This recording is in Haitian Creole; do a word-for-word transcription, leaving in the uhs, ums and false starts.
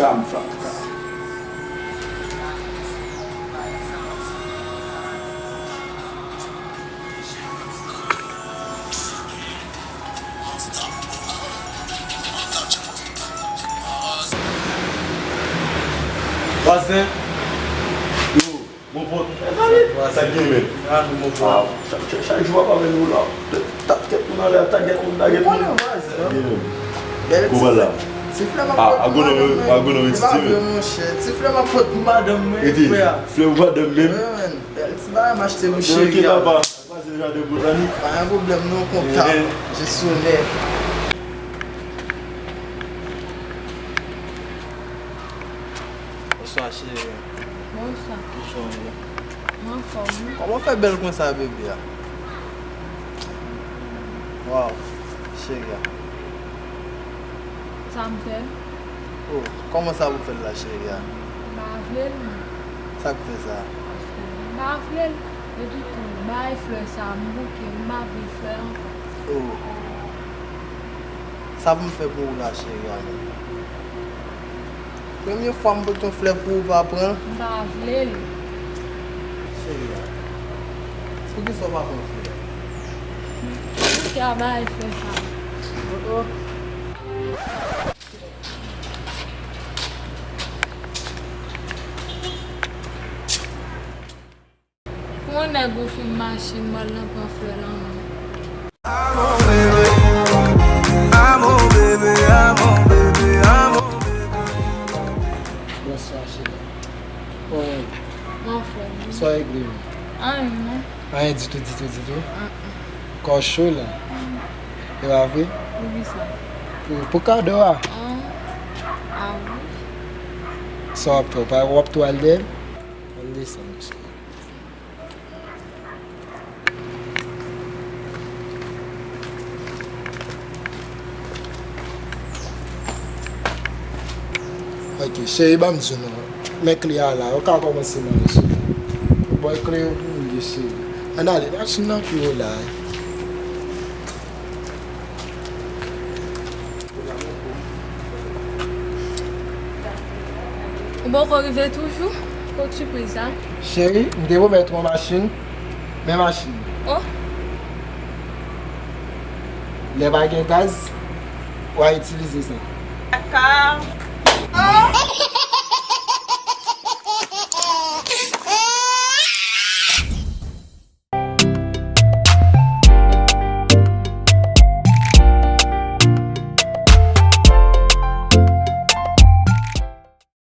Fam, fam, fam. Vwazen. Yo, bon pot. Sa k gen, men? Ah, chak, chak, chak jou w ap avè nou la. Tap kèt moun anlè, tap kèt moun, tap kèt moun. Ou konnen vwazen, non? Bèl ti flè. Ti flè m ap pot pou madanm mwen. Agonomi ti, ti flè m ap pot pou madanm mwen, frè. Flè pou madanm menm. Wi, men. Bèl ti bagay m achte pou cheri a. Vwazen jaden botanik. Pa gen pwoblèm non, kontan. Jestionè. Bonswa, cheri. Bonswa. Kijan w ye? Mwen anfòm, wi. Kòman w fè bèl konsa, bebe a? Waw, cheri a. Sa m fè l? Oh, kòman sa pou fè l la, cheri a? M pa vle l, non. Sa k fè sa? Paske m pa vle l. Epi tou, bay flè sa, m bouke, m pa vle flè ankò. Oh. Sa pou m fè pou ou la, cheri a, menm? Premye fwa m pot yon flè pou ou, pa pran l? M pa vle l. Cheri a, poukisa w pa pran flè? Poukisa bay flè sa? Oh, oh. Pou yon nèg ou fin machin, m al nan pran flè lan men. Bonswa, cheri. Kòman w ye? M anfòm, wi. Sa w regle menm? Anyen, non. Anyen ditou, ditou, ditou? Kò w cho la. E pa vre? Poukisa? Pou, pou kado a. Ah, ah wi. Sa w ap fè? W pa, w ap tou al dèyè l? Ann desann, mesye. Ok, cheri, ban m di w non. Men kle a la, ou ka kòmanse manje. Bòy kle yo pou ou ye, cheri. Ann ale, machin nan pi wo la. Ou poko rive toujou? Kot sipriz la? Cheri, m te pwomèt ou yon machin. Men machin. Oh. Lè pa gen gaz, w a itilize sa. Kaka. Oh,